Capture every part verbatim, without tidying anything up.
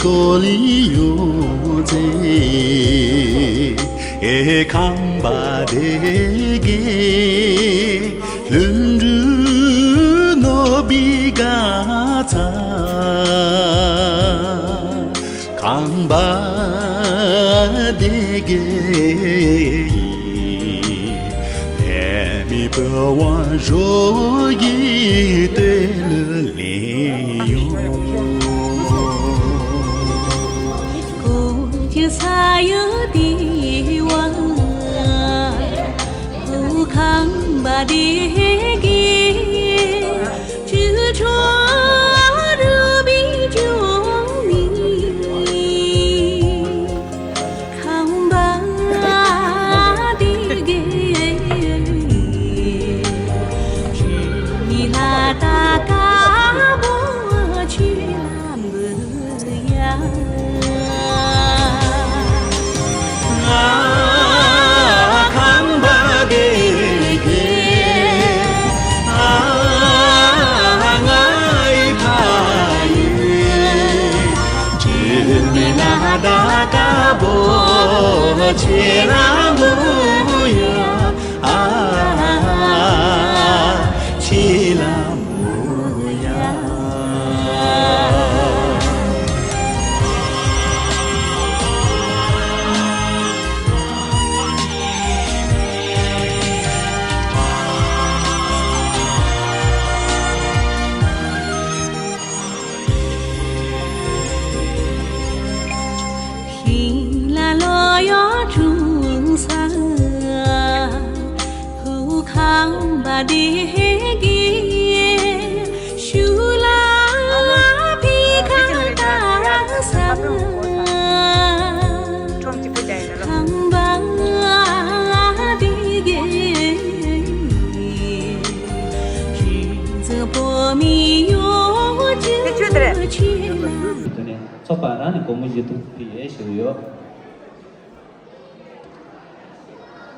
ཏོ་ལི་ཡོ་ཙེ་ཨེ་ཁང་པ་དེ་གེ་ལྷུན་གྲུབ་ནོ་བི་ག་ཚ་ཁང་པ་དེ་གེ་ལྷ་མི་བུ་ཝང་ཞོ་ཡི་ཏེ་ལི། ཚོགས་པ་རང་ནས་སྒོར་མོ་བཞི་སྟོང་ཕུལ་ཡོད་ཞུ་གི་ཡོད།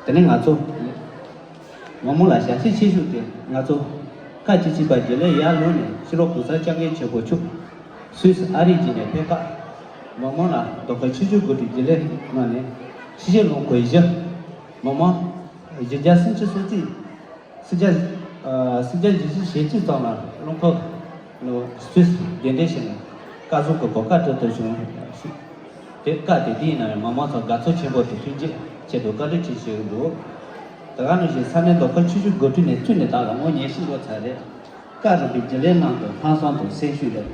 དེ་ནས་ང་ཚོ་མ་མོ་ལ་ཞབས་ཕྱི་ཆེ་ཤོས་དེ་ང་ཚོ་ཁ་ཅིག་ཅིག་པ་དགེ་ལས་ཡར་ལོན་ནས་ཕྱི་ལོགས་གུང་སེང་སྐྱབས་མགོན་ཆེན་པོ་མཆོག་སུད་སི་ཨ་རི་བྱས་ནས་ཕེབས་སྐབས་མ་མོ་ལ་རྡོ་ཁ་ཆུ་བཞི་སྒོ་ཁྲི་དགེ་ལས་ངོས་ནས་ཕྱི་རྒྱལ་ལོ་འཁོར་བཞི། མ་མོ་བཞི་བརྒྱ་སུམ་ཅུ་སོ་གཅིག་སྲིད་བྱ། ཨ། སྲིད་བྱ་བཞི་བཅུ་ཞེ་གཅིག་ཙམ་ལ་རླངས་འཁོར་ལ་སུད་སི་གདན་འདྲེན་བྱས་ནས་བཀའ་ཟུར་གྱི་གོ་སྐབས་སྤྲད་ཐུབ་བྱུང་། དེ་སྐབས་དེ་དུས་ཡིན་ན་ཡང་མ་མང་ཚོ་དགའ་ཚོར་ཆེན་པོ་དང་མཐུན་རྐྱེན་ཆེད་དུ་བཀའ་དྲིན་ཆེ་ཞུ་གི་འདུག་ད་ག་ནང་བཞིན་ས་གནས་མདོ་ཁམས་ཆུ་བཞི་སྒོ་ཁྲི་ནས་བཙུགས་ནས་བདག་ལ་ངོ་ཉེར་བཞི་འགྲོ་ཚར་རེད། བཀའ་རིམ་པའི་རྒྱུན་ལས་གནང་དང་ལྷག་བསམ་དང་སེམས་ཤུགས་རེད།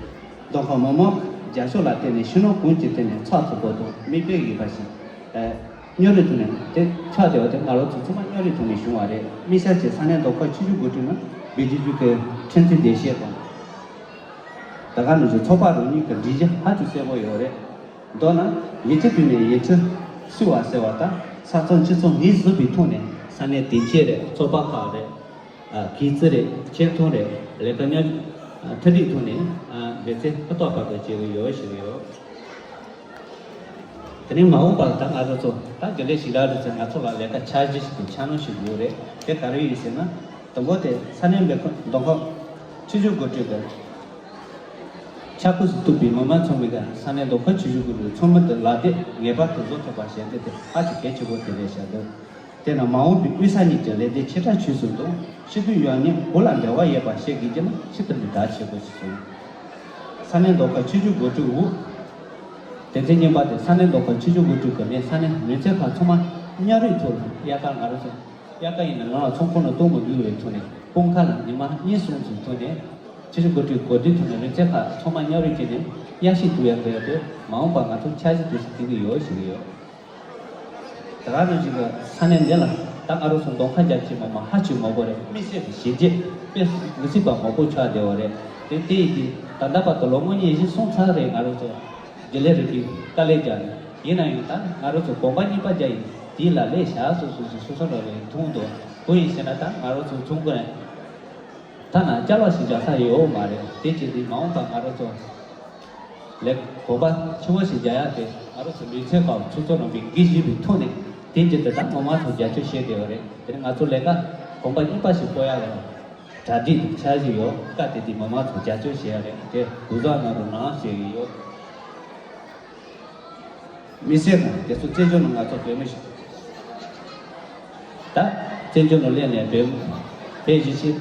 མདོ་ཁམས་མི་མང་རྒྱབ་སྐྱོར་ལ་བརྟེན་ནས་ཕྱི་ནང་གང་ཅིའི་ཐད་ནས་ཚགས་ཚུད་པོ་དང་མིག་དཔེ་ཡོད་པ་ཞིག་ཨ། སྨྱོ་རིགས་ཐོག་ནས་དེ་ཆགས་བསྡད་པ་དེ་ང་རང་ཚོ་ཚང་མ་སྨྱོ་རིགས་ཐོག་ནས་བྱུང་བ་རེད། དམིགས་བསལ་གྱི་ས་གནས་མདོ་ཁམས་ཆུ་བཞི་སྒོ་ཁྲི་ནང་བེད་སྤྱོད་རྒྱུ་གི་ཁྲིམས་མཐུན་བདེ་བཤེར་དང་། ད་ག་ནང་བཞིན་ཚོགས་པ་རང་ཉིད་ཀྱི་སྒྲིག་གཞི་ཧ་ཅང་གསལ་པོ་ཡོད་རེད། མདོར་ན་ཡིག་ཆ་བཏོན་ནས་ཡིག་ཆ་བསུ་བ་ཟེར་བ་དང་ས་མཚམས་སྤྱི་ཚོགས་ངོས་བཟུང་བའི་ཐོག་ནས་ས་གནས་དེ་ཆེ་རེད། ཚོགས་པ་ཁག་རེད། ཨ། གིས་རྩིས་རེད། ཆེ་མཐོང་རེད། ལས་ཀ་ཉག་མཐུན་སྒྲིལ་ཐོག་ནས། ཨ། འབད་བརྩོན་ཧུར་ཐག་བར་དུ་བྱེད་ཀྱི་ཡོད་ཞུ་གི་ཡོད། དེ་ནས་མ་འོངས་པར་ད་ང་རང་ཚོ་ད་དགེ་ལས་ཞིང་ར་རུ་ཚོས་ང་ཚོ་ལ་ལས་ཀ་འཆར་གཞི་ཞིག་དང་འཆར་སྣང་ཞིག་ཡོད་རེད། དེ་ག་རེ་ཡིན་ཟེར་ན། དང་པོ་དེ་ས་གནས་འབད་ཁུངས་མདོ་ཁམས་ཆུ་བཞི་སྒོ་ཁྲི་དང་། ཆ་ཁུ་སུ་གཏུགས་པའི་མི་མང་ཚང་མས་ཀྱང་ས་གནས་མདོ་ཁམས་ཆུ་བཞི་སྒོ་ཁྲི་ཚང་མ་དེ་ལག་དེབ་ངེས་པར་དུ་བཟོ་ཐུབ་པ་བྱས་ཏེ་དེ་ཧ་ཅང་གལ་ཆེན་པོ་དེ་རེད་བཞག་འདུག་དེས་ན་མ་འོངས་པའི་དབུས་ས་གཉིས་ཀྱི་ལས་དོན་ཆེ་ཕྲ་ཆུང་གསུམ་དང་སྤྱི་འཐུས་ཡོངས་ནས་བོད་ལ་འབྲེལ་བ་ཡོད་པ་ཞིག་དགོས་ཀྱི་ན་ཆེད་དུ་མི་དྲག་ཆེ་དགོས་ཞེས་གསུངས། ས་གནས་མདོ་ཁམས་ཆུ་བཞི་སྒོ་ཁྲིའི་འོག་སྡེ་ཚན་གཉིས་པ་དེ་ས་གནས་མདོ་ཁམས་ཆུ་བཞི་སྒོ་ཁྲིའི་སྒོ་ནས་ས་གནས་མི་ཚེ་ཁག་ཚང་མ་མཉམ་རུབ་ཐོག་ལ་དབྱར་ཁ་ང་རང་ཚོ་དབྱར་ཁ་ཡིན་ན་ང་ལ་ཚོང་ཁང་ནང་གཏོང་མི་དགོས་པའི་ཐོག་ནས་སྤང་ཁ་ལ་ཉི་མ་གཉིས་གསུམ་ཙམ་ཐོག་ནས་ཆུ་བཞི་སྒོ་ཁྲིའི་སྒོ་སྡེའི་ཐོག་ནས་མི་ཚེ་ཁག་ཚང་མ་མཉམ་རུབ་བྱས་ནས་དབྱར་ཞིག་ཏུ་ཡར་འགྲོ་ཡ་དེ་མ་འོངས་པར་ང་ཚོ་འཆར་གཞི་དེ་ཞིག་འདིང་གི་ཡོད་ཞུ་གི་ཡོད། ད་ག་ནང་བཞིན་གྱི་ས་གནས་འདི་ལ་ད་ང་རང་ཚོ་མདོ་ཁམས་རྒྱ་ཆེ་མི་མང་ཧ་ཅང་མང་པོ་རེད། དམིགས་བསལ་གྱི་གཞིས་བྱེས་དཔེ་མི་སྲིད་པ་མང་པོ་ཆགས་བསྡད་པ་རེད། དེ་དེ་ཡིན་དུས་ད་ལྟ་བར་དུ་ལོ་ངོ་ཉི་ཤུ་སོང་ཚར་རེད། ང་རང་ཚོ་དགེ་ལས་རིམ་པའི་དཀའ་ལས་བརྒྱབ་ནས་ཡིན་ན་ཡང་ད་ང་རང་ཚོ་གོམ་པ་གཉིས་པ་རྒྱག་ཡིན་དེའི་ལ་ལས་བྱ་སོ་སོ་སོ་སོ་སོ་ལ་རེ་མཐོང་འདུག་དེ་ཡིན་ཟེར་ན་ད་ང་རང་ཚོ་ཚོང་ཁང་ནས་ཐ་ན་ཅ་ལག་ཞིག་རྒྱག་ས་ཡོད་མ་རེད། དེ་བྱས་ཏེ་མ་འོངས་པར་ང་རང་ཚོ་ལས་གོམ་པ་ཆེན་པོ་ཞིག་རྒྱག་ཡག་དེ་ང་རང་ཚོ་མི་ཚེ་ཁག་ཚོགས་གཙོ་རྣམ་པས་འགན་བཞེས་པའི་ཐོག་ནས་དེ་བྱས་ཏེ་ད་མི་མང་ཚོ་རྒྱབ་སྐྱོར་བྱས་བསྡད་པ་རེད། དེ་ནས་ང་ཚོ་ལས་ཀ་གོམ་པ་གཉིས་པ་ཞིག་སྤོ་ཡག་ལ་གྲ་སྒྲིག་དང་འཆར་གཞི་ཡོད། སྐབས་དེ་དུས་མི་མང་ཚོ་རྒྱབ་སྐྱོར་བྱེད་ཡག་རེད། དེ་གུ་གཟུགས་གནང་རོགས་གནང་ཞུ་གི་ཡོད། མི་སེར་དང་དེ་ཚོ་བཙན་བྱོལ་ནང་ང་ཚོ་བོད་མི་ཞིག་ད་བཙན་བྱོལ་ནང་སླེབས་ནས་བོད་བོད་གཞིས་བྱེས་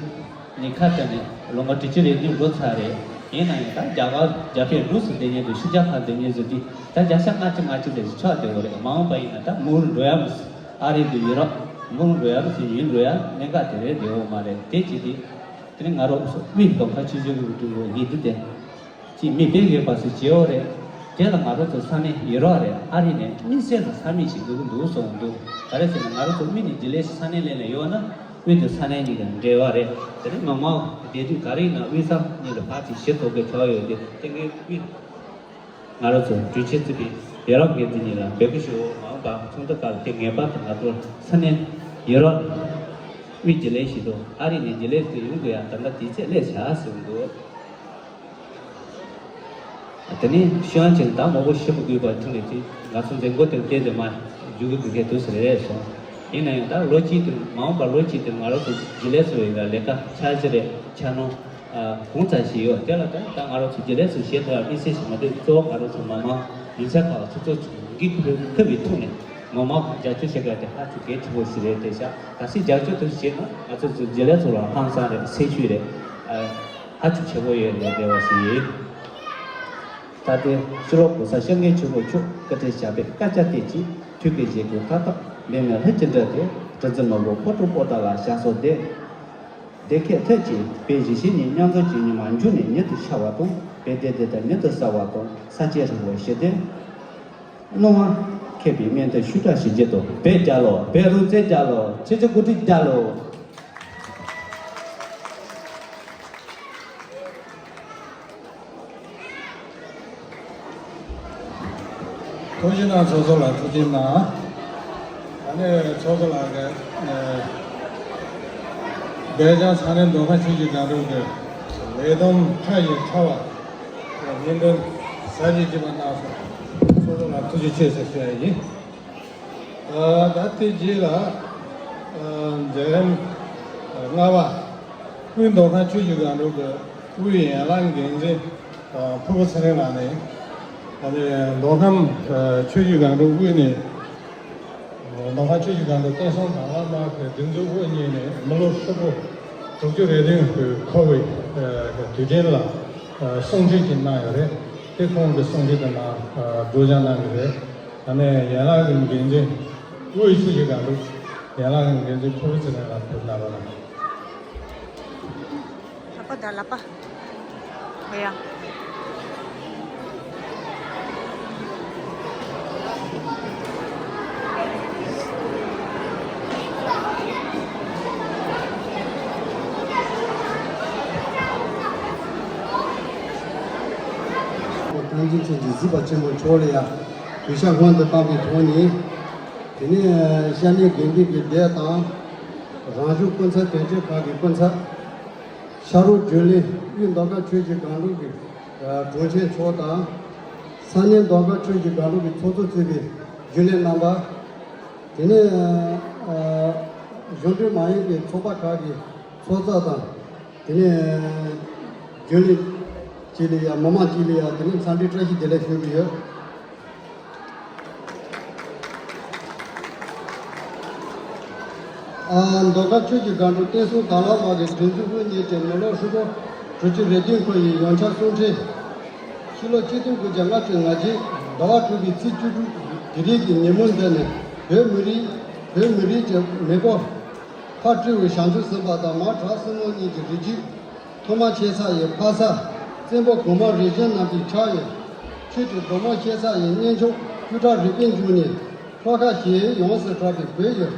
གཉིས་ཁ་བྲལ་ནས་ལོ་ངོ་དྲུག་ཅུ་རེ་བདུན་འགོར་ཚར་རེད། ཡིན་ན་ཡང་ད་རྒྱ་གར་རྒྱ་བལ་འབྲུག་སུ་བསྡད་མཁན་དང་ཕྱི་རྒྱལ་ཁག་བསྡད་མཁན་ཚོ་འདི་ད་བརྒྱ་ཆ་ལྔ་བཅུ་ང་གཅིག་ལས་ཆགས་བསྡད་ཡོད་རེད། མ་འོངས་པ་ཡིན་ན་ད་མུར་འགྲོ་ཡ་མི་སྲིད། ཨ་རི་དང་ཡུ་རོབ་མུར་འགྲོ་ཡ་མི་སྲིད། ཡུལ་འགྲོ་ཡ་གནད་འགག་དེ་རེད་བསྡད་ཡོད་མ་རེད། དེ་བྱས་ཏེ་དེ་ནི་ང་རང་ཚོ་དབུས་མདོ་ཁམས་ཆུ་བཞི་སྒང་དྲུག་ལོ་ཡིན་དུས་དེ། ཅིག་མི་དཔེ་ཡོད་པ་ཞིག་བྱེད་འོ་རེད། དེ་ལ་ང་རང་ཚོ་ས་གནས་ཡུ་རོབ་རེད། ཨ་རི་ནས་དམིགས་བསལ་དུ་ས་མིག་ཞིག་དགོས་ཀྱི་འདུག་གསུངས་འདུག་ག་རེ་ཟེར་ན་ང་རང་ཚོ་དབུས་ནས་རྒྱུན་ལས་ས་གནས་ལས་ནས་ཡོད་ན་དབུས་དང་ས་གནས་གཉིས་ཀ་འབྲེལ་བ་རེད། དེ་ནས་མི་མང་བསྡད་དུས་ག་རེ་ཡིན་ན་དབུས་གཙང་གཉིས་ལ་ཕར་ཅིག་ཞེ་ཐོག་གི་ཆགས་ཡོད་དེ་དེ་ངའི་དབུས། ང་རང་ཚོ་དྲུང་ཆེ་བརྩིས་པའི་ཡུ་རོབ་འགན་འཛིན་གཉིས་ལ་འབོད་སྐུལ་ཞུ། མ་འོངས་པ་ཚོགས་འདུ་སྐབས་དེ་ངེས་པར་དུ་ང་ཚོ་ས་གནས་ཡུ་རོབ་དབུས་རྒྱུན་ལས་ཞིག་འདུག་ཨ་རི་ནས་རྒྱུན་ལས་ཞིག་ཡོང་དགོས་ཡ་ད་ལྟ་དུས་ཚོད་སླེབས་བཞག་ཟེར་འདུག་དེ་ནས་ཤོད་ཅིང་ད་མང་པོ་ཞུ་མི་དགོས་པ་ཐུག་ནས་དེ་ང་ཚོ་མཛད་སྒོ་དེར་བལྟས་ཏེ་མ་རྒྱུག་གི་དགོས་གལ་འདུག་ཟེར་རེད་སོང་། ཡིན་ན་ཡང་ད་ལོ་གཅིག་དེ་མ་འོངས་པ་ལོ་གཅིག་དེ་ང་རང་ཚོ་རྒྱུན་ལས་ཚོ་ཡི་ལས་ཀ་འཆར་གཞི་རེད། འཆར་སྣང་གང་ཙམ་ཞིག་ཡོད་དེ་ལ་ད་ད་ང་རང་ཚོ་རྒྱུན་ལས་ཚོ་བྱེད་ཐུབ་ཡ་དམིགས་བསལ་ཞིག་མ་འདུག་གཙོ་བོ་ང་རང་ཚོ་མི་མང་ཡུལ་ཚན་ཁག་ཚོགས་གཙོ་ཚོ་འགན་ཁུར་ཐུབ་པའི་ཐོག་ནས་མི་མང་རྒྱབ་སྐྱོར་བྱེད་དགོས་དེ་ཧ་ཅང་གལ་ཆེན་པོ་ཞིག་རེད། དེ་ཤག་གལ་སྲིད་རྒྱབ་སྐྱོར་དེ་བྱེད་ན་ང་ཚོ་ཚོ་རྒྱུན་ལས་ཚོ་ལ་ཧང་སང་རེད། སེམས་ཤུགས་རེད། ཨ། ཧ་ཅང་ཆེ་པོ་ཡོད་རེད་རེ་བ་ཞིག་ཡིན། ད་ལྟའི་ཕྱི་ལོགས་གོང་ས་སྐྱབས་མགོན་ཆེན་པོ་མཆོག་བཀའ་དྲིན་བསྐྱངས་པའི་བཀའ་རྒྱ་བཏེག་ཅིང་ཐུགས་ཀྱི་བཞེད་དགོངས་མཐའ་དག་མེད་མེད་ལྷུན་གྱིས་འགྲུབ་སྟེ་གྲུ་འཛིན་ནོར་བུ་ཕོ་བྲང་པོ་ཏཱ་ལ་ཞབས་སོར་བསྡད། བདེ་སྐྱིད་ཐོབ་ཅིང་བོད་གཞིས་བྱེས་གཉིས་མཉམ་འཛོམས་ཀྱི་ཉི་མ་མཇུག་ནས་མྱུར་དུ་ཤར་བ་དང་བོད་བདེ་སྡུག་དང་མྱུར་དུ་གསལ་བ་དང་ས་སྐྱ་རིན་པོ་ཆེ་སྟེ། སྣང་བ་མཁྱེན་པའི་སྨོན་འདུན་ཞུ་གྲབས་ཞུ་རྒྱུ་དང་བོད་རྒྱལ་ལོ། བོད་རང་བཙན་རྒྱལ་ལོ། ཆོས་བརྒྱུད་འགོ་ཁྲིད་རྒྱལ་ལོ། ཐུགས་རྗེ་གནང་། ཚོགས་གཙོ་ལགས་ཐུགས་རྗེ་གནང་། ད་ནས་ཚོགས་གཙོ་ལགས་ཀྱིས་བོད་རྒྱ་ས་གནས་མདོ་ཁམས་ཆུ་བཞི་སྒང་དྲུག་གི་ལས་བསྡོམས་ཁ་ཡི་ཕྲ་བ་སྙིང་དོན་ཟབ་ཅིང་རྒྱས་པ་གནང་སོང་། ཚོགས་གཙོ་ལགས་ཐུགས་རྗེ་ཆེ་ཟེར་ཞུ་ཡ་ཡིན། ད་དེ་རྗེས་ལ་མཛད་རིམ་ལྔ་པ། དབུས་མདོ་ཁམས་ཆུ་བཞི་སྒང་དྲུག་གི་དབུས་ཡན་ལག་འགན་འཛིན་ཕུར་བུ་ཚེ་རིང་ལགས་ནས་ད་ནི་མདོ་ཁམས་ཆུ་བཞི་སྒང་དྲུག་དབུས་ནས་མདོ་ཁམས་ཆུ་བཞི་སྒང་དྲུག་བསྟན་སྲུང་དང་བླངས་དམག་གི་སྒྲིག་འཛུགས་དབུ་བརྙེས་ནས་མི་ལོ་ཧྲིལ་པོ་དྲུག་ཅུ་རེ་བདུན་འཁོར་བའི་དུས་དྲན་ལ་གསུང་ཆོས་ཅིག་གནང་ཡོད་རེད། དེ་ཁོང་གི་གསུང་ཆོས་དེ་ནང་སྒྲོག་སྦྱང་གནང་གི་རེད། ད་ནས་ཡན་ལག་གི་འགན་འཛིན་དབུས་ཆུ་བཞི་སྒང་དྲུག་ཡན་ལག་གི་འགན་འཛིན་ཕུར་བུ་ཚེ་རིང་ལགས་ཕེབས་གནང་རོགས་གནང་། ལག་པ་ད་ལག་པ། ཧེ་ཡ། བསྟན་འཛིན་ཆོས་ཀྱི་གཟིགས་པ་ཆེན་པོ་མཆོག་ལ་ཡང་གུས་ཕྱག་སྔོན་དུ་བཏང་བའི་ཐོག་ནས། དེ་ནས་ཤར་གནས་དགེ་འདུན་གྱི་སྡེ་དང་། རང་གཞུང་སྐུ་ཚབ་དོན་གཅོད་ཁང་གི་སྐུ་ཚབ། ཕྱག་རོགས་རྒྱུན་ལས། དབུས་མདོ་ཁམས་ཆུ་བཞི་སྒང་དྲུག་གི་དྲུང་ཆེ་མཆོག་དང་། ས་གནས་མདོ་ཁམས་ཆུ་བཞི་སྒང་དྲུག་གི་ཚོགས་གཙོ་གཙོས་པའི་རྒྱུན་ལས་རྣམ་པ། དེ་ནས་གཞུང་འབྲེལ་མ་ཡིན་པའི་ཚོགས་པ་ཁག་གི་ཚོགས་གཙོ་དང་། དེ་ནས་རྒྱུན་ལས་སྤྱི་ལ་ཡ། མི་མང་སྤྱི་ལ་ཡ། དེ་ནས་འཚམས་འདྲི་བཀྲ་ཤིས་བདེ་ལེགས་ཞུ་གི་ཡོད། ཨ། མདོ་ཁམས་ཆུ་བཞི་སྒང་དྲུག་བསྟན་སྲུང་དང་བླངས་དམག་གི་སྒྲིག་འཛུགས་དབུ་བརྙེས་ཏེ་མི་ལོ་ཧྲིལ་པོ་དྲུག་ཅུ་རེ་བདུན་འཁོར་བའི་ཡོངས་ཁྱབ་གསུང་འཕྲིན། ཕྱི་ལོ་ཆིག་སྟོང་དགུ་བརྒྱ་ལྔ་བཅུ་ང་གཅིག་ཟླ་བ་དྲུག་པའི་ཚེས་བཅུ་དྲུག་དེ་རིང་གི་ཉིན་མོ་འདི་ནི་བོད་མི་རིགས། བོད་མི་རིགས་ཀྱི་མེས་པོ་ཕ་སྤྲེའུ་བྱང་ཆུབ་སེམས་དཔའ་དང་མ་བྲག་སྲིན་མོ་གཉིས་ཀྱི་རིགས་རྒྱུད་ཐོག་མ་ཆེ་ས་ཡི་ཕ་ས། བཙན་པོ་གོང་མ་རིམ་བྱོན་རྣམ་པའི་ཕྱག་གཡས། ཆོས་ཀྱི་སྒྲོན་མེ་ཤར་ས་ཡི་གཉེན་མཆོག་སྐུ་དྲག་རིག་པའི་འབྱུང་གནས། ལྷོ་ཁ་ཞེས་ཡོངས་སུ་གྲགས་པའི་བོད་ཡུལ།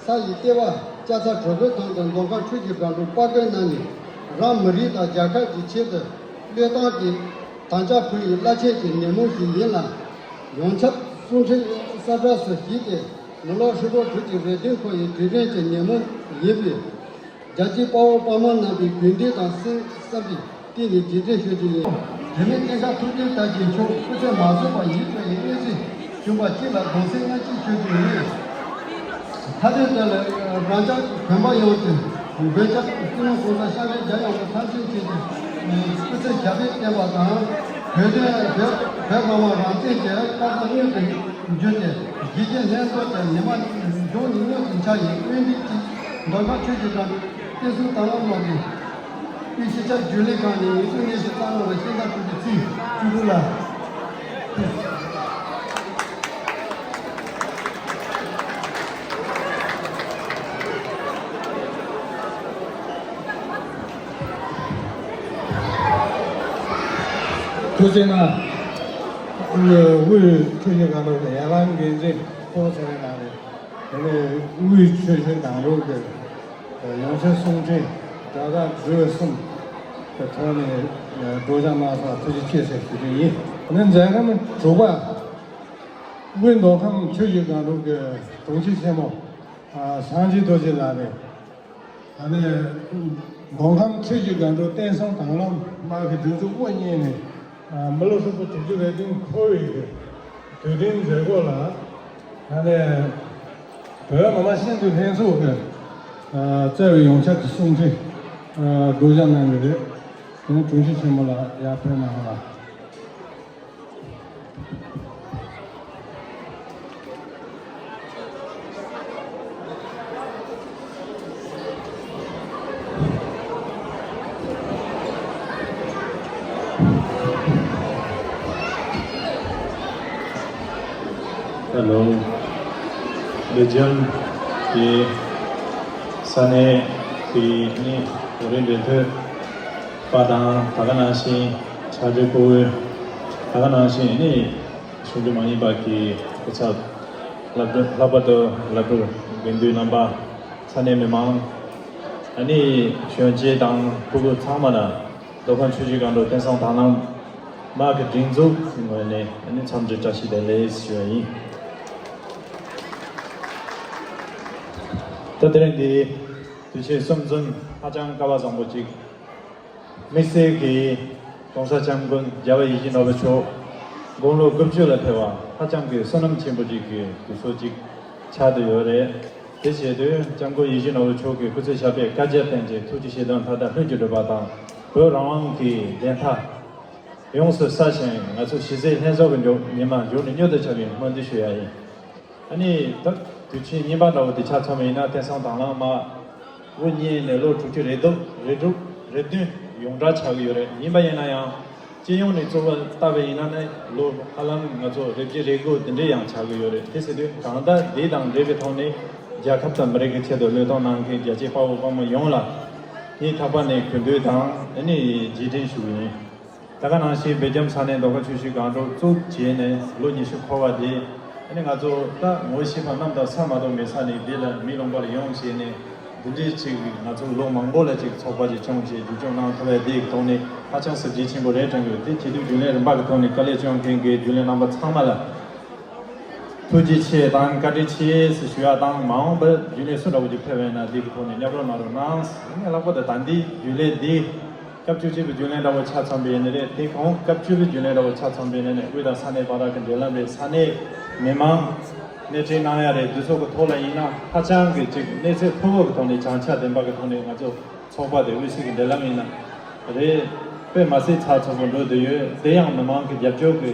ས་ཡི་ལྟེ་བ་ལྕགས་ཚ་དྲོ་པོའི་ཐང་དུ་མདོ་ཁམས་ཆུ་བཞི་སྒང་དྲུག་དཔའ་རྒོད་རྣམས་ནས་རང་མི་རིགས་དང་རྒྱལ་ཁབ་ཀྱི་ཆེད་དུ་བློས་བཏང་གིས་དམ་བཅའ་ཕུལ་བའི་རླབས་ཆེན་གྱི་ཉིན་མོ་ཞིག་ཡིན་ལ། ཡོངས་ཁྱབ་གསུང་འཕྲིན་གསལ་བསྒྲགས་སུ་གཞིགས་ཏེ་མི་ལོ་ཧྲིལ་པོ་དྲུག་ཅུ་རེ་བདུན་འཁོར་བའི་དུས་དྲན་གྱི་ཉིན་མོ་ཡིན་པས། རྒྱལ་གཅེས་དཔའ་བོ་དཔའ་མོ་རྣམ་པའི་གུས་འདུད་དང་སེམས་བསམ་པའི་གཏིང་ནས་རྗེས་དྲན་ཞུ་རྒྱུ་ཡིན། དེ་ནས་སྐྱེས་སྐར་ཐུབ་བསྟན་དར་རྒྱས་མཆོག་སྐུ་ཚེ་མ་བཟོད་པར་ཡིད་སྤྲོ་བའི་གནས་ཚུལ་བྱུང་བ་གཅིག་ལ་གདུང་སེམས་མཉམ་སྐྱེད་ཞུ་རྒྱུ་ཡིན། མཐའ་དོན་དེ་ལ་རང་ཅག་གི་བོད་པ་ཡོངས་ཀྱིས་བོད་ལྗོངས་ཀྱི་སྤྱི་ནོར་གོང་ས་སྐྱབས་མགོན་རྒྱལ་ཡོངས་ཀྱི་མཐར་ཕྱིན་ཆེད་ཀྱི་སྐུ་ཚེ་ཞབས་པད་བརྟན་པ་དང་། བོད་དོན་བོད་བོད་གང་བ་རང་བཙན་གྱི་དཀའ་ཁག་མངོན་དུ་གྱུར་ཏེ་གཞིས་བྱེས་ལྷན་ཚོགས་ཀྱི་ཉི་མ་མཇུག་ཉིན་མོ་དང་ཆ་ཡི་སྔོན་དུས་ཀྱི་མདོ་ཁམས་ཆུ་བཞི་སྒང་དྲུག་བསྟན་སྲུང་དང་བླངས་དམག་གི་དབུས་སྤྱི་ཁྱབ་རྒྱུན་ལས་ཁང་ནས་ངེས་སྲུང་སྣེ་ཁྲིད་གཙང་མ་ལ་ཤིང་རྟ་ཕུལ་རྒྱུ་བཅུ་དྲུག་ལ། ཐུགས་རྗེ་གནང་། དབུས་ཆུ་བཞི་སྒང་དྲུག་གི་ཡན་ལག་འགན་འཛིན་ཕུན་ཚོགས་ཟེར་བའི་ནང་ནས། དེ་ནས་དབུས་ཆུ་བཞི་སྒང་དྲུག་གི་ཡོངས་ཁྱབ་གསུང་འཕྲིན་སྒྲ་དག་མཛོད་གསུམ་གྱི་ཐོག་ནས་སྒྲོག་སྦྱང་གནང་སོང་། ཐུགས་རྗེ་ཆེ་ཟེར་ཞུ་རྒྱུ་ཡིན། དེ་ནས་མཛད་སྒོ་དྲུག་པ། དབུས་མདོ་ཁམས་ཆུ་བཞི་སྒང་དྲུག་གི་དྲུང་ཆེ་ཆེན་མོ་ཨ་སངས་རྒྱས་རྡོ་རྗེ་ལགས་རེད། ཨ་ནི་མདོ་ཁམས་ཆུ་བཞི་སྒང་དྲུག་བསྟན་སྲུང་དང་བླངས་དམག་གི་སྒྲིག་འཛུགས་དབུ་བརྙེས་ནས། ཨ་མི་ལོ་ཧྲིལ་པོ་དྲུག་ཅུ་རེ་བདུན་འཁོར་བའི་གི་དུས་དྲན་མཛད་སྒོ་ལ། ཨ་ནི་བོད་མི་མང་སྤྱི་འཐུས་ལྷན་ཚོགས་ཀྱི་ཨ་རྩ་བའི་ཡོངས་ཁྱབ་ཀྱི་གསུང་འཕྲིན་ཨ་སྒྲོག་སྦྱང་གནང་གི་རེད། དེ་ནས་དྲུང་ཆེ་ཆེན་མོ་ལགས་ཡར་ཕེབས་གནང་རོགས། ཧེ་ལོ། སྦེལ་ཇམ་གྱི་ས་གནས་ཀྱི་ནི་ལོ་རེ་འབྲེལ་མཐུད་པ་དང་། ད་ག་ནང་བཞིན་ཕྱག་སྦྲེལ་སྐུ་འོས། ད་ག་ནང་བཞིན་ནི་གཞུང་འབྲེལ་མ་ཡིན་པ་གི་སྐུ་ཚབ་སློབ་ཕྲུག་ལྷག་པར་དུ་སློབ་ཕྲུག་དགེ་འདུན་རྣམ་པ། ས་གནས་མི་མང་། ཨ་ནི་གཞོན་སྐྱེས་དང་ཕྲུ་གུ་ཚང་མ་ལ་མདོ་ཁམས་ཆུ་བཞི་སྒང་དྲུག་བསྟན་སྲུང་དང་བླངས་དམག་གི་སྒྲིག་འཛུགས་ངོས་ནས་ཨ་ནི་འཚམས་འདྲི་བཀྲ་ཤིས་བདེ་ལེགས་ཞུ་བ་ཡིན། ད་དེ་རིང་འདི་དུས་ཆེན་གསུམ་འཛོམས་ཧ་ཅང་སྐལ་བ་བཟང་པོ་ཅིག་དམིགས་བསལ་གྱིས་༸གོང་ས་༸སྐྱབས་མགོན་རྒྱལ་བ་ཡིད་བཞིན་ནོར་བུ་མཆོག་དགུང་ལོ་དགུ་བཅུ་ལ་ཕེབས་པ་ཧ་ཅང་གི་བསོད་ནམས་ཆེན་པོ་ཅིག་གི་དུས་ཚོད་ཅིག་ཆགས་བསྡད་ཡོད་རེད། དེ་བྱེད་དུས་༸སྐྱབས་མགོན་ཡིད་བཞིན་ནོར་བུ་མཆོག་གི་སྐུ་ཚེ་ཞབས་པད་བསྐལ་བརྒྱར་བརྟན་ཅིང་ཐུགས་ཀྱི་བཞེད་དོན་མཐའ་དག་ལྷུན་གྱིས་གྲུབ་པ་དང་། བོད་རང་དབང་གི་བདེན་མཐའ་ཡོངས་སུ་གསལ་ཞིང་། ང་ཚོ་གཞིས་བྱེས་ལྷན་ཚོགས་ཀྱི་མགྱོགས་ཉི་མ་མགྱོགས་ནས་མྱུར་དུ་འཆར་བའི་སྨོན་འདུན་ཞུ་ཡ་ཡིན། ཨ་ནི་ད་དུས་ཆེན་རྙིང་པ་འདྲ་བོ་དེ་ཆ་མཚོན་པ་ཡིན་ན། བསྟན་སྲུང་དང་བླངས་དམག་དབུ་བརྙེས་ནས་ལོ་དྲུག་ཅུ་རེ་དྲུག་རེ་དྲུག་རེ་བདུན་ཡོངས་གྲགས་ཆགས་ཀྱི་ཡོད་རེད། ཡིན་པ་ཡིན་ན་ཡང་སྤྱི་ཡོངས་ནས་གཙོ་བོ་བལྟས་པ་ཡིན་ན་ནི་ལོ་ཧ་ལམ་ང་ཚོ་རེ་བརྒྱད་རེ་དགུ་འདི་འདྲས་ཡང་ཆགས་ཀྱི་ཡོད་རེད། དེ་ཟེར་དུས་གང་ལྟར་འདི་དང་འབྲེལ་བའི་ཐོག་ནས་རྒྱལ་ཁབ་དང་མི་རིགས་ཀྱི་ཆེད་དུ་བློས་གཏོང་གནང་མཁན་རྒྱལ་གཅེས་དཔའ་བོ་དཔའ་མོ་ཡོངས་ལ་སྙིང་ཐག་པ་ནས་གུས་འདུད་དང་ཨ་ནི་རྗེས་དྲན་ཞུ་གི་ཡིན། ད་ག་ནང་བཞིན་སྦེལ་ཇམ་ས་གནས་མདོ་ཁམས་ཆུ་བཞི་སྒང་དྲུག་བཙུགས་བྱས་ནས་ལོ་ཉི་ཤུ་འཁོར་བ་དེ། ཨ་ནི་ང་ཚོ་ད་ངོ་ཤེས་པ་གནམ་དང་ས་མ་གཏོགས་མེད་ས་ནས་འདི་ལ་མི་ལུང་པར་ཡོང་བྱས་ནས་འདི་འདྲའི་ཅིག་ང་ཚོ་ལོ་མང་པོ་ལ་ཅིག་ཚོགས་པ་ཅིག་བྱུང་བྱས་བསྒྱུར་བཅོས་གནང་ཐུབ་པ་དེའི་ཐོག་ནས་ཧ་ཅང་གཟི་བརྗིད་ཆེན་པོ་རེད་དྲན་གྱི་ཡོད། དེ་བྱེད་དུས་རྒྱུན་ལས་རིམ་པ་གི་ཐོག་ནས་དཀའ་ལས་བསྐྱོན་མཁན་གྱི་རྒྱུན་ལས་རྣམ་པ་ཚང་མ་ལ་ཐུགས་རྗེ་ཆེ་དང་བཀའ་དྲིན་ཆེ་ཟེར་ཞུ་ཡ་དང་། མ་འོངས་པར་རྒྱུན་ལས་སུ་འདྲ་བོ་ཅིག་ཕེབས་པ་ཡིན་ན་འདི་གི་ཐོག་ནས་མཉམ་རོགས་གནང་རོགས་གནང་ཟེར། ངས་ལྷག་པར་དུ་ད་འདི་རྒྱུན་ལས་འདི་སྐབས་བཅུ་གཅིག་པའི་རྒྱུན་ལས་འདྲ་བོ་ཆ་མཚོན་པ་ཡིན་ནི་རེད། དེ་གོང་སྐབས་བཅུ་པའི་རྒྱུན་ལས་འདྲ་བོ་ཆ་མཚོན་པ་ཡིན་ནི་རེད། དབུས་དང་ས་གནས་བར་གྱི་འབྲེལ་ལམ་རེད། ས་གནས་མི་མང་སྣེ་ཁྲིད་གནང་ཡ་རེད། འདི་ཚོ་གི་ཐོག་ལ་ཡིན་ན་ཧ་ཅང་གི་ཅིག་གནས་ཚད་མཐོ་བོ་གི་ཐོག་ནས་བྱང་ཆ་ལྡན་པ་གི་ཐོག་ནས་ང་ཚོ་ཚོགས་པ་དེ་དབུས་སའི་གི་འབྲེལ་ལམ་ཡིན་ན་རེད། དཔེ་མ་སྲིད་ཚགས་ཚུད་པོ་འགྲོ་བསྡད་ཡོད། དེ་ཡང་མི་མང་གི་རྒྱབ་སྐྱོར་གི་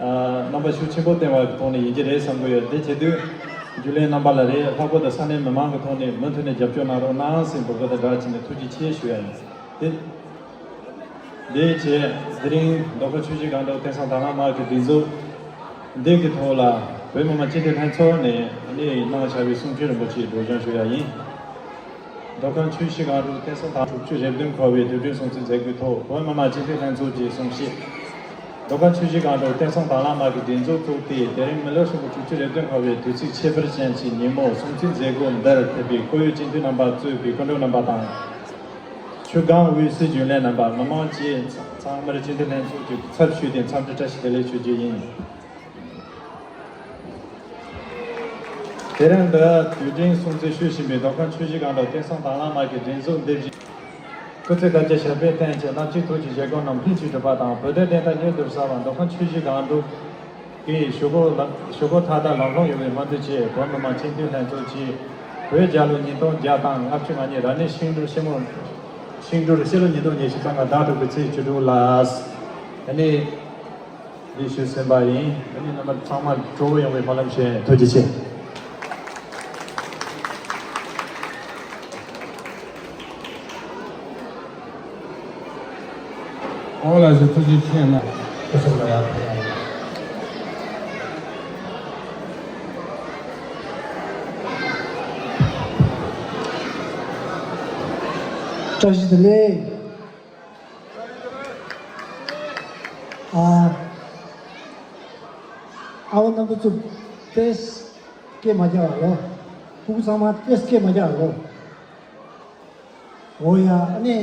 ཨ་རྣམ་པ་ཤུགས་ཆེན་པོ་བསྟན་པ་གི་ཐོག་ནས་ཡིན་གྱི་རེད་བསམ་གྱི་ཡོད། དེ་བྱེད་དུས་རྒྱུན་ལས་རྣམ་པ་ལ་རེད། ལྷག་པར་དུ་ས་གནས་མི་མང་གི་ཐོག་ནས་མུ་མཐུད་ནས་རྒྱབ་སྐྱོར་གནང་རོགས་གནང་ཟེར་འབོད་སྐུལ་དང་སྦྲགས་བྱས་ནས་ཐུགས་རྗེ་ཆེ་ཞུ་ཡ་ཡིན། དེ་དེ་བྱས་དེ་རིང་མདོ་ཁམས་ཆུ་བཞི་སྒང་དྲུག་བསྟན་སྲུང་དང་བླངས་དམག་གི་སྒྲིག་འཛུགས་འདི་གི་ཐོག་ལ་བོད་མི་མང་སྤྱི་འཐུས་ལྷན་ཚོགས་ནས་ནི་གནང་བཞག་པའི་གསུང་ཆོས་རིན་པོ་ཆེ་སྒྲོག་སྦྱང་ཞུ་ཡ་ཡིན། མདོ་ཁམས་ཆུ་བཞི་སྒང་དྲུག་བསྟན་སྲུང་དང་དྲུག་ཅུ་རེ་བདུན་འཁོར་བའི་དུས་དྲན་སྲུང་བརྩི་མཛད་སྒོའི་ཐོག་བོད་མི་མང་སྤྱི་འཐུས་ལྷན་ཚོགས་ཀྱི་གསུང་བཤད། མདོ་ཁམས་ཆུ་བཞི་སྒང་དྲུག་བསྟན་སྲུང་དང་བླངས་དམག་གི་སྒྲིག་འཛུགས་བཙུགས་ཏེ་དེ་རིང་མི་ལོ་ཧྲིལ་པོ་དྲུག་ཅུ་རེ་བདུན་འཁོར་བའི་དུས་ཚིགས་ཁྱད་པར་ཅན་གྱི་ཉིན་མོ་སྲུང་བརྩི་མཛད་སྒོ་འདིར་ཕེབས་པའི་སྐུ་ཡོད་སྤྱི་འཐུས་རྣམ་པ་གཙོས་པའི་སྐུ་མགྲོན་རྣམ་པ་དང་། ཆུ་སྒང་དབུས་སའི་རྒྱུན་ལས་རྣམ་པ། མི་མང་བཅས་ཚང་མར་སྤྱི་འཐུས་ལྷན་ཚོགས་ཀྱི་ཚབ་ཞུས་ཏེ་འཚམས་འདྲི་བཀྲ་ཤིས་བདེ་ལེགས་ཞུ་རྒྱུ་ཡིན། དེ་རིང་འདི་དུས་དྲན་སྲུང་བརྩི་ཞུ་བཞིན་པའི་མདོ་ཁམས་ཆུ་བཞི་སྒང་དྲུག་བསྟན་སྲུང་དང་བླངས་དམག་གི་སྒྲིག་འཛུགས་འདི་བཞིན་སྐུ་ཚེ་བསྐལ་བརྒྱར་ཞབས་པད་བརྟན་ཅིང་རྣམ་དཔྱོད་ཐུགས་ཀྱི་བཞེད་དགོངས་རྣམས་ལྷུན་གྱིས་གྲུབ་པ་དང་། བོད་དོན་བདེན་མཐའ་མྱུར་དུ་གསལ་བར་མདོ་ཁམས་ཆུ་བཞི་སྒང་དྲུག་གི་ཞུ་སྒོ་ལ་ཞུ་སྒོ་མཐའ་དག་ལམ་ལྷོང་ཡོང་བའི་སྨོན་འདུན་བཅས་བོད་མི་མང་སྤྱི་འཐུས་ལྷན་ཚོགས་ཀྱིས་བོད་རྒྱལ་ལོ་ཉིས་སྟོང་བརྒྱ་དང་ལྔ་བཅུ་ང་གཉིས་རབ་གནས་ཤིང་འབྲུག་ཤིང་མོ་ཤིང་འབྲུག་ཕྱི་ལོ་ཉིས་སྟོང་ཉི་ཤུ་རྩ་ལྔ་ཟླ་དྲུག་པའི་ཚེས་བཅུ་དྲུག་ལ། ཨ་ནི། ཞུས་ཟིན་པ་ཡིན། ཨ་ནི་རྣམ་པ་ཚང་མ་སྤྲོ་བོ་ཡོང་བའི་སྨོན་ལམ་ཞུ། ཐུགས་རྗེ་ཆེ། ཨོ་ལགས་སོ། ཐུགས་རྗེ་ཆེ་གནང་། ཐུགས་རྗེ་ཆེ། བཀྲ་ཤིས་བདེ་ལེགས། ཨ། ཨ་བ་རྣམ་པ་ཚོ་ཏེས་སྐད་མ་རྒྱག་རོགས། ཕྲུ་གུ་ཚང་མ་ཏེས་སྐད་མ་རྒྱག་རོགས། འོ་ཡ། ཨ་ནི་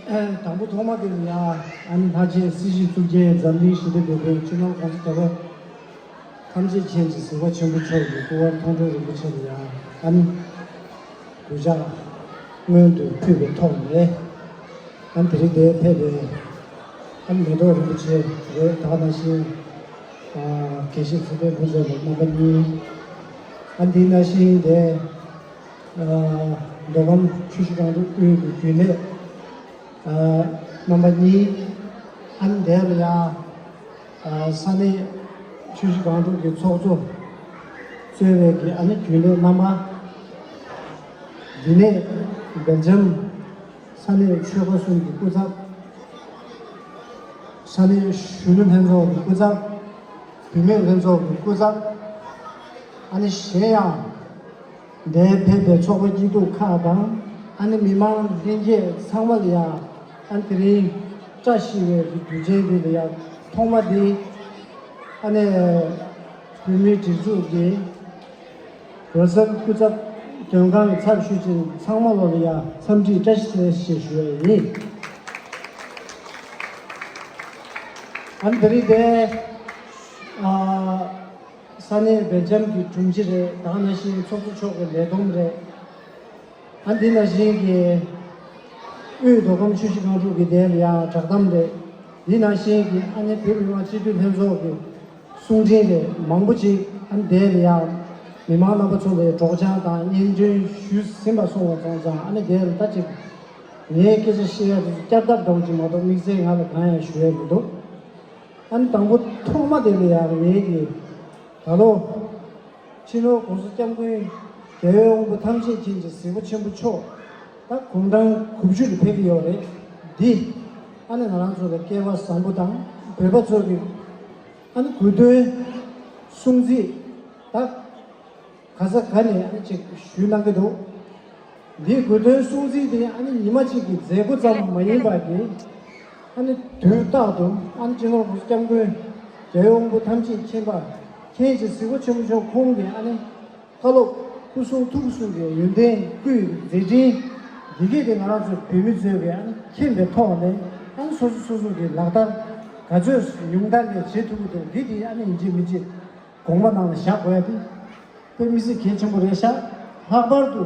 དང་པོ་ཐོག་མ་དེ་ལ་ཡ། ཨ་ནི་ལྷ་རྗེ་སྲིད་ཞིའི་གཙུག་རྒྱན་འཛམ་གླིང་ཞི་བདེ་འགྲོ་དཔོན་སྤྱི་ནོར་༸གོང་ས་༸རྒྱལ་བ་ཐམས་ཅད་མཁྱེན་ཅིང་གཟིགས་པ་ཆེན་པོ་མཆོག་གི་སྐུ་པར་མཐོང་གྲོལ་རིན་པོ་ཆེ་ལ་ཡ། ཨ་ནི་གུས་ཕྱག་སྔོན་དུ་ཕུལ་བའི་ཐོག་ནས། ཨ་ནི་དེ་རིང་འདིར་ཕེབས་པའི་ཨ་ནི་མེ་ཏོག་རིན་པོ་ཆེ་རེད། ད་ག་ནང་བཞིན་ཨ་དགེ་བཤེས་ཚེ་བརྟན་ཕུན་ཚོགས་ལགས་རྣམ་པ་གཉིས། ཨ་ནི་དེ་ནང་བཞིན་དེ་ཨ་མདོ་ཁམས་ཆུ་བཞི་སྒང་དྲུག་ཨུད་ཀྱི་རྒྱུན་ལས་ཨ་རྣམ་པ་གཉིས། ཨ་ནི་དེ་ལ་ཡ། ཨ་ས་གནས་ཆུ་བཞི་སྒང་དྲུག་གི་ཚོགས་གཙོ་གཙོས་པའི་གི་ཨ་ནི་རྒྱུན་ལས་རྣམ་པ། འདི་ནས་སྦེལ་ཇམ་ས་གནས་ཆོལ་ཁ་གསུམ་གྱི་སྐུ་ཚབ། ས་གནས་གཞོན་ནུ་ལྷན་ཚོགས་ཀྱི་སྐུ་ཚབ། བུད་མེད་ལྷན་ཚོགས་ཀྱི་སྐུ་ཚབ། ཨ་ནི་གཞན་ཡང་འདིར་ཕེབས་པའི་ཚོགས་པ་སྐྱིད་སྡུག་ཁག་དང་། ཨ་ནི་མི་མང་ལྷན་རྒྱས་ཚང་མ་ལ་ཡ། ཨ་ནི་དེ་རིང་བཀྲ་ཤིས་པའི་གི་དུས་ཆེན་འདི་ལ་ཡ། ཐོག་མ་འདི་ཨ་ནི་བོད་མིའི་སྒྲིག་འཛུགས་ཀྱི་རོལ་སར་སྐུ་ཚབ་དོན་ཁང་གི་ཚབ་ཞུས་ཅན་ཚང་མ་ལོ་ལ་ཡ་འཚམས་འདྲི་བཀྲ་ཤིས་བདེ་ལེགས་ཞེས་ཞུ་བ་ཡིན། ཨ་ནི་དེ་རིང་དེ་ཨ་ས་གནས་སྦེལ་ཇམ་གྱི་དྲུང་ཆེ་རེད། ད་ག་ནང་བཞིན་ཚོགས་གཙོ་མཆོག་གི་ལས་བསྡོམས་རེད། ཨ་འདི་ནང་བཞིན་གྱི་དབུས་མདོ་ཁམས་ཆུ་བཞི་སྒང་དྲུག་གི་དེ་ལ་ཡང་བསྒྲགས་གཏམ་རེད། འདི་ནང་བཞིན་གྱི་ཨ་ནི་བོད་མི་མང་སྤྱི་འཐུས་ལྷན་ཚོགས་ཀྱི་གསུང་འཕྲིན་རེད། མང་པོ་ཅིག་ཨ་ནི་དེ་ལ་ཡང་མི་མང་རྣམ་པ་ཚོ་ལ་སྒྲོག་སྦྱང་དང་སྙན་སྒྲོན་ཞུས་ཟིན་པ་སོང་བ་སོང་ཙང་། ཨ་ནི་དེ་ལ་ད་ཅིག་ངའི་སྐད་ཆ་བཤད་ཡ་དེ་ཚོ་བསྐྱར་ལྡབ་འདྲ་བོ་ཅིག་མ་གཏོགས་དམིགས་བསལ་ང་ལ་གང་ཡང་ཞུ་ཡ་མི་འདུག་ཨ་ནི་དང་པོ་ཐོག་མ་དེ་ལ་ཡང་ངེད་ཀྱིས་ད་ལོ་སྤྱི་ནོར་༸གོང་ས་༸སྐྱབས་མགོན་རྒྱལ་བའི་དབང་པོ་ཐམས་ཅད་མཁྱེན་ཅིང་གཟིགས་པ་ཆེན་པོ་མཆོག་ད་དགུང་གྲངས་དགུ་བཅུ་ལ་ཕེབས་ཀྱི་ཡོད་རེད། འདི་ཨ་ནི་ང་རང་ཚོ་ལ་སྐལ་བ་བཟང་པོ་དང་། བོད་པ་ཚོ་གི་ཨ་ནི་དགོས་འདུན་སྲུང་བརྩི་ད་ག་ས་ག་ནས་ཨ་ནི་ཅིག་ཞུས་གནང་གི་འདུག་འདིའི་དགོས་འདུན་སྲུང་བརྩི་དེ་ཨ་ནི་ཉི་མ་གཅིག་གི་མཛད་སྒོ་ཙམ་མ་ཡིན་པ་གི། ཨ་ནི་དུས་རྟག་ཏུ་ཨ་ནི་སྤྱི་ནོར་༸གོང་ས་༸སྐྱབས་མགོན་རྒྱལ་བའི་དབང་པོ་ཐམས་ཅད་མཁྱེན་པ་མཁྱེན་ཅིང་གཟིགས་པ་ཆེན་པོ་མཆོག་ཁོང་གི་ཨ་ནི་བཀའ་སློབ་སྐུ་གསུང་ཐུགས་གསུང་གི་ཡོན་ཏན་སྐུའི་མཛད་འཕྲིན་འདི་གས་དེ་ང་རང་ཚོ་བོད་མི་ཚོས་གི་ཨ་ནི་མཁྱེན་པའི་ཐོག་ནས། ཨ་ནི་སོ་སོ་སོ་སོ་གི་ལག་བསྟར་ག་ཚོད་ཉུང་མཐའ་ནས་བྱེད་ཐུབ་ཀྱི་འདུག་འདི་དེ་ཨ་ནི་ཡིན་གཅིག་མིན་གཅིག་དགོངས་པ་ནང་ལ་བཞག་དགོས་ཡ་དེ་དཔེ་མི་སྲིད་གལ་ཆེན་པོ་རེད་ཤག་ལྷག་པར་དུ་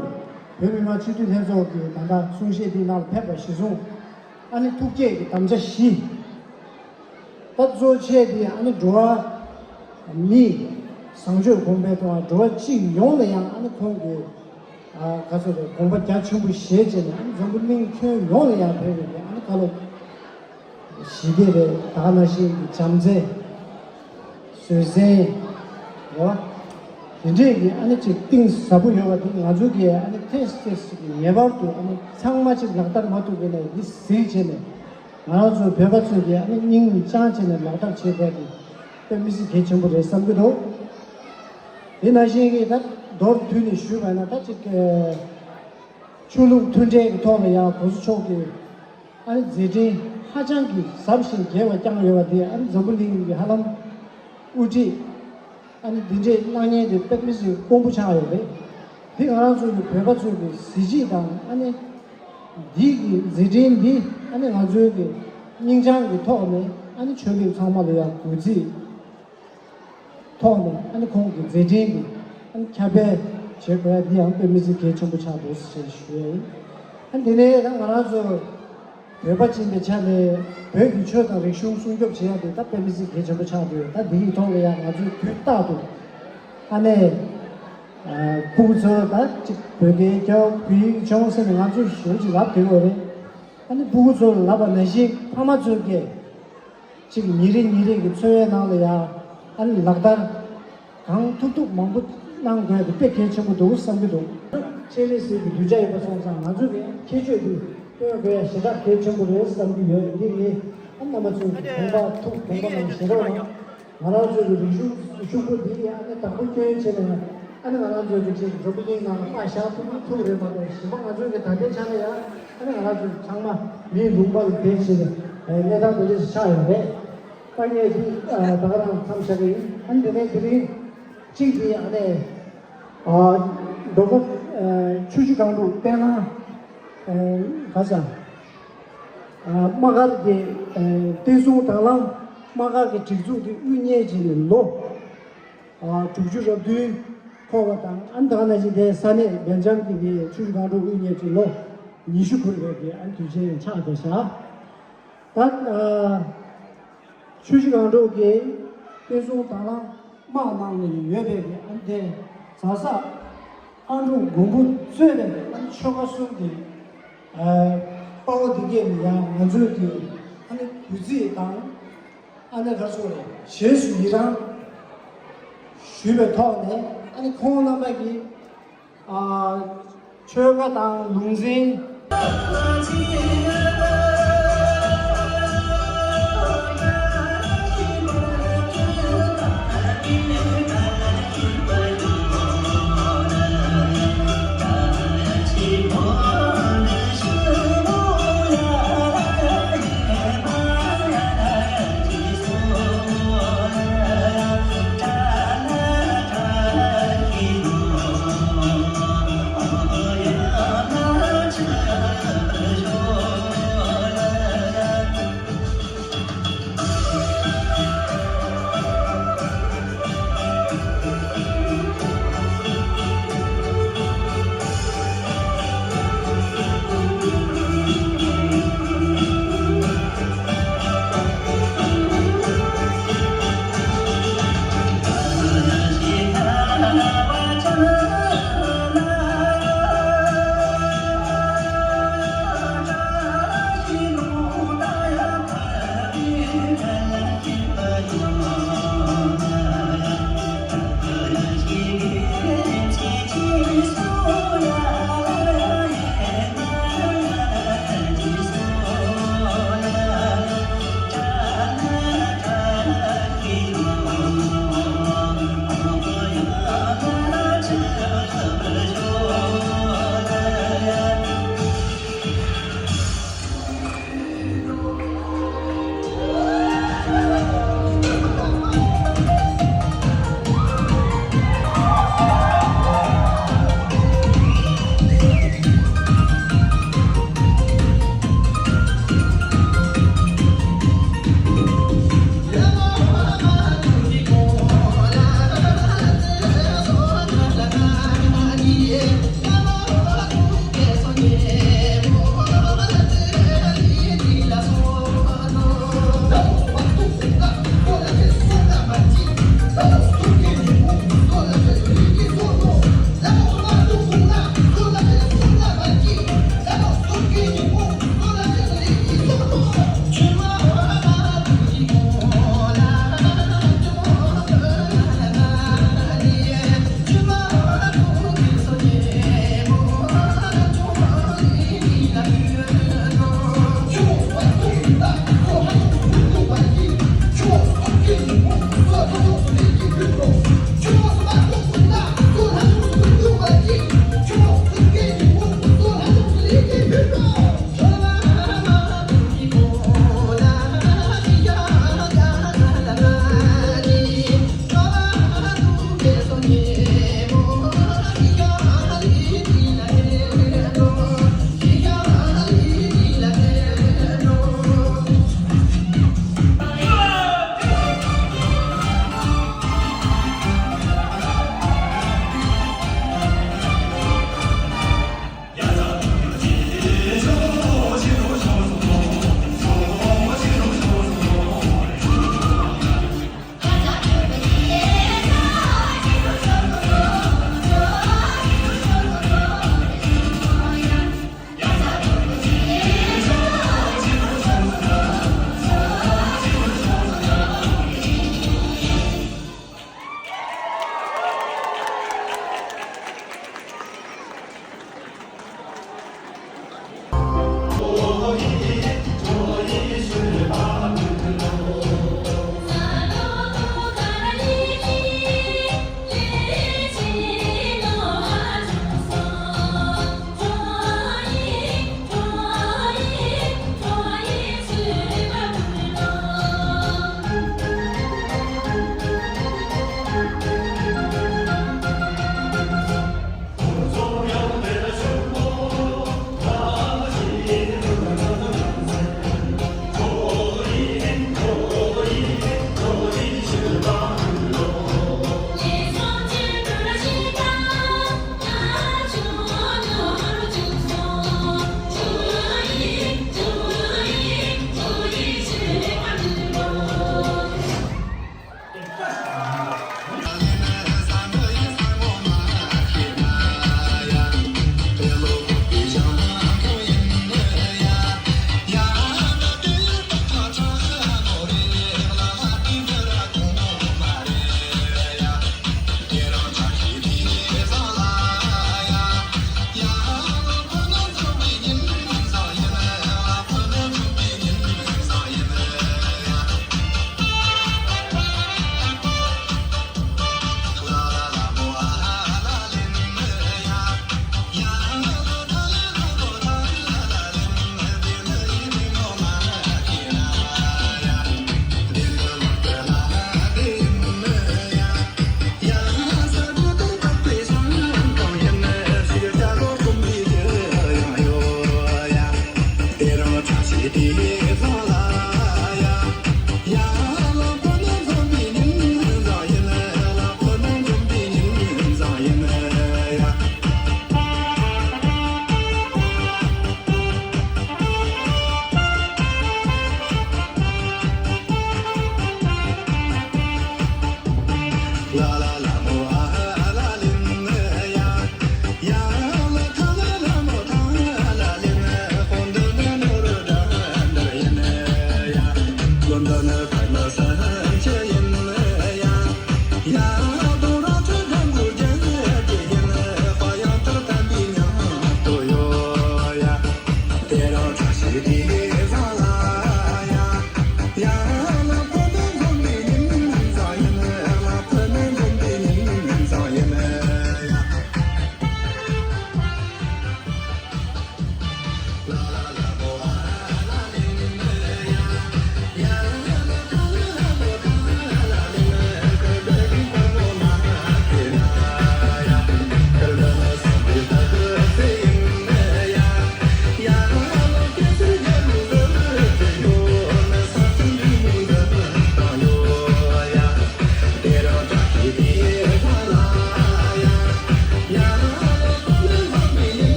བོད་མི་མང་སྤྱི་འཐུས་ལྷན་ཚོགས་ཀྱི་ད་ལྟ་གསུང་བཤད་འདིའི་ནང་ལ་ཕེབས་པ་གཞིར་བཟུང་། ཨ་ནི་ཐུགས་བསྐྱེད་ཀྱི་དམ་བཅའ་བཞི། ད་གཙོ་ཆེ་དེ་ཨ་ནི་འགྲོ་བ་མི་བཟང་སྤྱོད་གོང་འཕེལ་གཏོང་བ། འགྲོ་བ་སྤྱི་ཡོངས་ལ་ཡང་ཨ་ནི་ཁོང་གི་ཨ་ག་ཚོད་རེད། དགོངས་པ་རྒྱ་ཆེན་པོ་བཞེས་བྱས་ནས། ཨ་ནི་འཛམ་བུ་གླིང་ཁྱོན་ཡོངས་ལ་ཡང་ཕེབས་པའི་ཨ་ནི་བཀའ་སློབ་ཞི་བདེ་རེད། ད་ག་ནང་བཞིན་གྱི་བྱམས་བརྩེ། བཟོད་བསྲན། རེད་བ། དེ་འདྲས་ཀྱི་ཨ་ནི་ཅིག་གཏིང་ཟབ་པོ་ཡོད་པ་དེ་ང་ཚོ་གིས་ཨ་ནི་ཏོག་ཙམ་ཏོག་ཙམ་ངེས་པར་དུ་ཨ་ནི་ཚང་མ་ཅིག་ལག་བསྟར་མ་ཐུབ་པ་ཡིན་ན་འདི་གཟིགས་བྱས་ནས། ང་རང་ཚོ་བོད་པ་ཚོས་ཀྱིས་ཨ་ནི་སྙིང་བཅངས་བྱས་ནས་ལག་བསྟར་བྱེད་དགོས་པ་དེ་དཔེ་མི་སྲིད་གལ་ཆེན་པོ་རེད་བསམ་གྱི་འདུག་དེ་ནང་བཞིན་གྱི་ད་མདོར་བསྡུས་ནས་ཞུས་པ་ཡིན་ན། ད་ཅིག་ཆོས་ལུགས་མཐུན་འབྲེལ་གྱི་ཐོག་ལ་ཡང་༸གོང་ས་མཆོག་གིས་ཨ་ནི་མཛད་འཕྲིན་ཧ་ཅང་གི་ཟབ་ཞིང་རྒྱས་པ་བསྐྱངས་ཡོད་པ་དེ། ཨ་ནི་འཛམ་བུ་གླིང་གི་ཧ་ལམ་དབུ་ཁྲིད་ཨ་ནི་འདི་འདྲའི་གནང་མཁན་དེ་དཔེ་མི་སྲིད་དཀོན་པོ་ཆགས་ཡོད་རེད། འདི་ང་རང་ཚོ་གི་བོད་པ་ཚོ་གི་གཟི་བརྗིད་དང་། ཨ་ནི་འདི་གི་མཛད་འཕྲིན་འདི་ཨ་ནི་ང་ཚོའི་གི་སྙིང་བཅངས་ཀྱི་ཐོག་ནས། ཨ་ནི་ཆོས་ལུགས་ཚང་མ་ལ་ཡང་གུས་བརྩི་ཐོག་ནས། ཨ་ནི་ཁོང་གི་མཛད་འཕྲིན་འདི་ཨ་ནི་ཁྱབ་སྤེལ་བྱེད་དགོས་ཡ་འདི་ཡང་དཔེ་མི་སྲིད་གལ་ཆེན་པོ་ཆགས་འདུག་ཟེར་ཞུ་ཡ་ཡིན། ཨ་ནི་དེ་ནས་ད་ང་རང་ཚོ་བོད་པ་ཅིག་ཡིན་པའི་ཆ་ནས་བོད་ཀྱི་ཆོས་དང་རིག་གཞུང་སྲུང་སྐྱོབ་བྱེད་ཡ་དེ་ད་དཔེ་མི་སྲིད་གལ་ཆེན་པོ་ཆགས་འདུག་ད་འདི་ཡི་ཐོག་ལ་ཡང་ང་ཚོས་དུས་རྟག་ཏུ་ཨ་ནི་ཨ་སྤུ་གུ་ཚོར་ད་ཅིག་བོད་སྐད་རྒྱོབ། བོད་ཡིག་སྦྱོངས་ཟེར་ནས་ང་ཚོས་ཞེ་པོ་ཅིག་ལབ་བསྡད་ཡོད་རེད། ཨ་ནི་སྤུ་གུ་ཚོར་ལབ་པ་ནང་བཞིན་ཕ་མ་ཚོས་ཀྱིས་ གཅིག་ཉིན་རེ་ཉིན་རེ་གི་འཚོ་བའི་ནང་ལ་ཡང་ཨ་ནི་ལག་བསྟར་གང་ཐུབ་ཐུབ་མང་པོ་གནང་དགོས་དེ་དཔེ་གལ་ཆེན་པོ་འདུག་བསམ་གྱི་འདུག་ཆེད་ལས་ཟེར་གྱི་གདུལ་བྱ་ཡོད་པ་སོང་ཙང་ང་ཚོས་ཀྱི་ཁྱད་ཆོས་འདི་སྟོན་དགོས་ཡ་ཞེ་དྲག་གལ་ཆེན་པོ་རེད་བསམ་གྱི་ཡོད། འདི་ངས་ཨ་རྣམ་པ་ཚོས་ཀྱི་དགོངས་པ་ཐུགས་དགོངས་པ་ནང་བཞེས་རོགས་གནང་། ང་རང་ཚོའི་རིག་གཞུང་ཤོག་བུ་འདི་ཨ་ནི་དང་པོ་སྐྱོན་བྱས་ནས་ཨ་ནི་ང་རང་ཚོའི་རིག་གཞུང་འགྲོ་བུ་གླིང་ནང་ལ་མ་བཞག་ཐུབ་མ་ཐུབ་རེད་མ་གཏོགས་གཞན་པ་ང་ཚོའི་གི་ད་ལྟའི་ཆ་ལ་ཡང་ཨ་ནི་ང་རང་ཚོ་ཚང་མ་མིའི་ལུང་པ་ལ་བསྡད་བྱས་ནས་གནས་སྟངས་དེ་འདྲས་ཆགས་ཡོད་རེད། ད་ངས་འདི་ད་ག་རང་མཚམས་བཞག་གི་ཡིན། ཨ་ནི་དེ་ནས་དེ་རིང་གཅིག་འདི་ཨ་ནི་མདོ་ཁམས་ཆུ་བཞི་སྒང་དྲུག་དཔལ་ལྷ་ག་ས། དམག་སྒར་དེ་བསྟན་སྲུང་དང་བླངས་དམག་སྒར་གྱི་སྒྲིག་འཛུགས་དེ་དབུ་བརྙེས་བྱས་ནས་ལོ་དྲུག་ཅུ་རབ་བདུན་འཁོར་བ་དང་ཨ་ནི་ད་ག་ནང་བཞིན་དེ་ས་གནས་སྦེལ་ཇམ་གྱི་དེ་ཆུ་བཞི་སྒང་དྲུག་དབུ་བརྙེས་ཀྱི་ལོ་ཉི་ཤུ་འཁོར་བའི་དེ་ཨ་ནི་དུས་ཆེན་ཆགས་བསྡད་ཤག་ད། ཆུ་བཞི་སྒང་དྲུག་གི་བསྟན་སྲུང་དང་བླངས་དམག་ནང་ལ་ཡོད་པའི་གི་ཨ་ནི་དེ་ཛ་ས་ཨ་འབྲུག་མགོན་པོ་གཙོས་པའི་ཨ་ནི་ཆོལ་ཁ་གསུམ་གྱི་ཨ་དཔའ་བོ་འདི་གས་ལ་ཡང་ང་ཚོས་ཀྱི་ཨ་ནི་གུས་བརྩི་དང་ཨ་ནི་ག་རེ་ཟེར་དགོས་རེད། རྗེས་སུ་ཡི་རང་ཞུས་པའི་ཐོག་ནས་ཨ་ནི་ཁོང་རྣམ་པ་གི་ཆོལ་ཁ་དང་ལུང་འཛིན།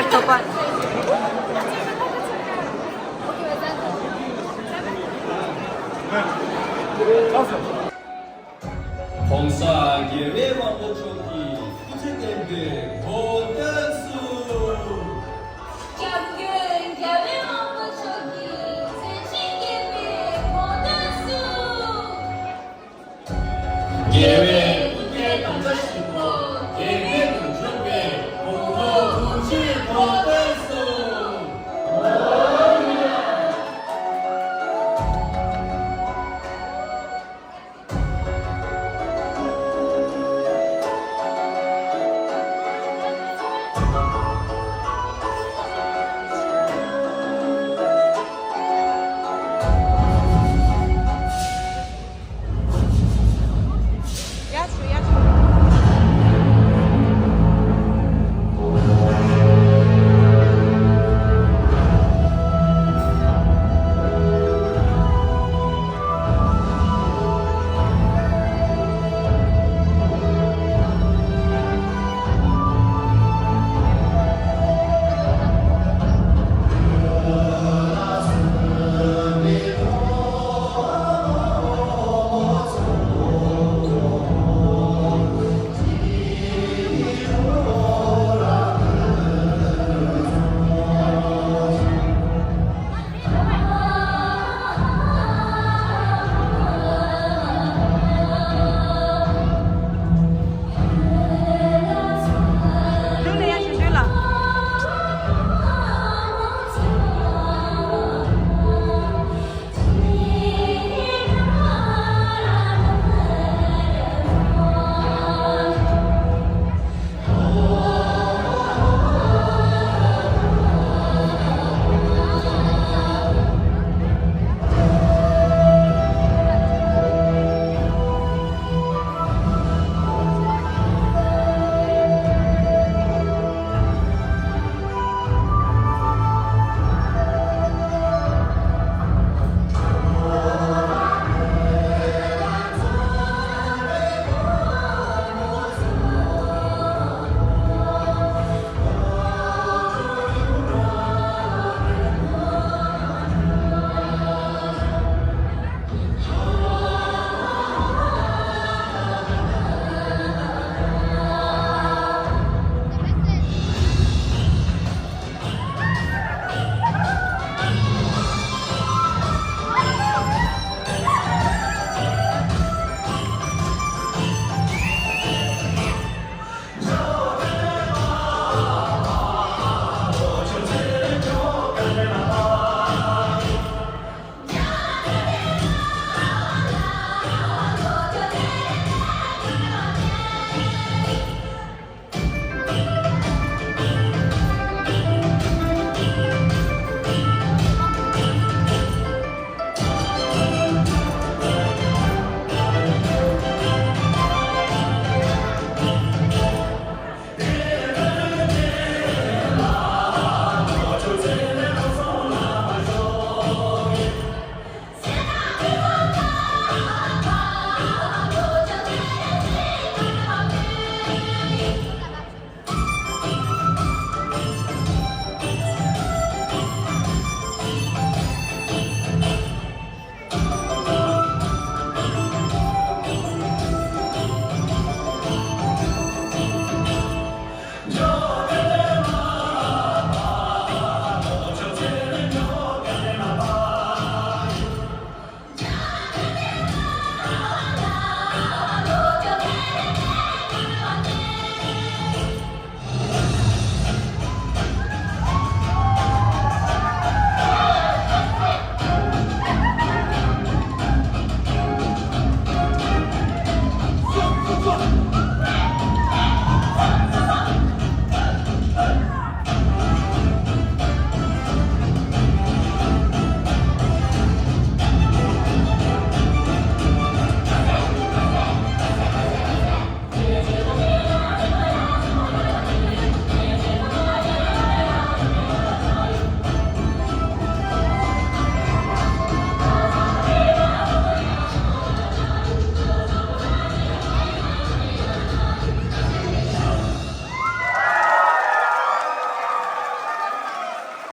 ཐོབ་པ། ༸གོང་ས་རྒྱལ་བའི་དབང་པོ་མཆོག་གི་སྐུ་ཚེ་བརྟན་པའི་